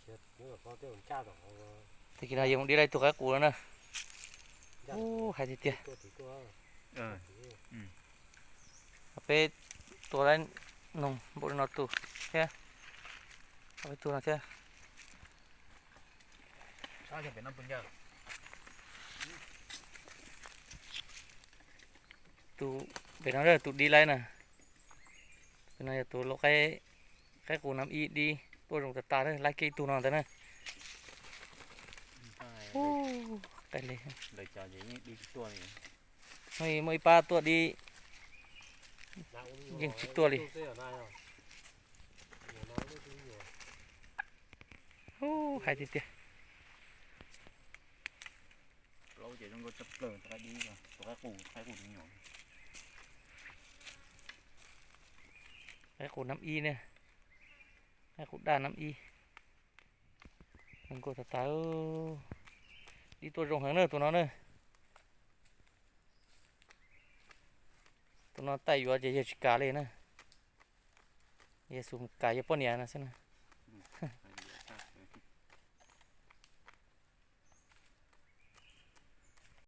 Tag kis no yog mus dib laij ib tug qaib qus no na. Ub, hais tiag tiag. Peb tua laib noog npaum li no tus thiab, ob peb tug no thiab. Tus pem no tus dib laib na, pem no yog tus lau qaib qus nam ib dib tuaj zoo tas tas, laib kiag ib tug no ntag na. Ub, qaib li. Muaj ib pab tuaj dib yeej tsis tuaj li. Ub, hais tiag tiag. Qaib qus nam ib na, qaib qus daj nam ib, zoo nkauj tas tas. Dib tuaj zoo heev na tus no na. Tus no taij yuav ces yawg tsis kam li na, yawg xub mus kam yawg poj niam no xwb na.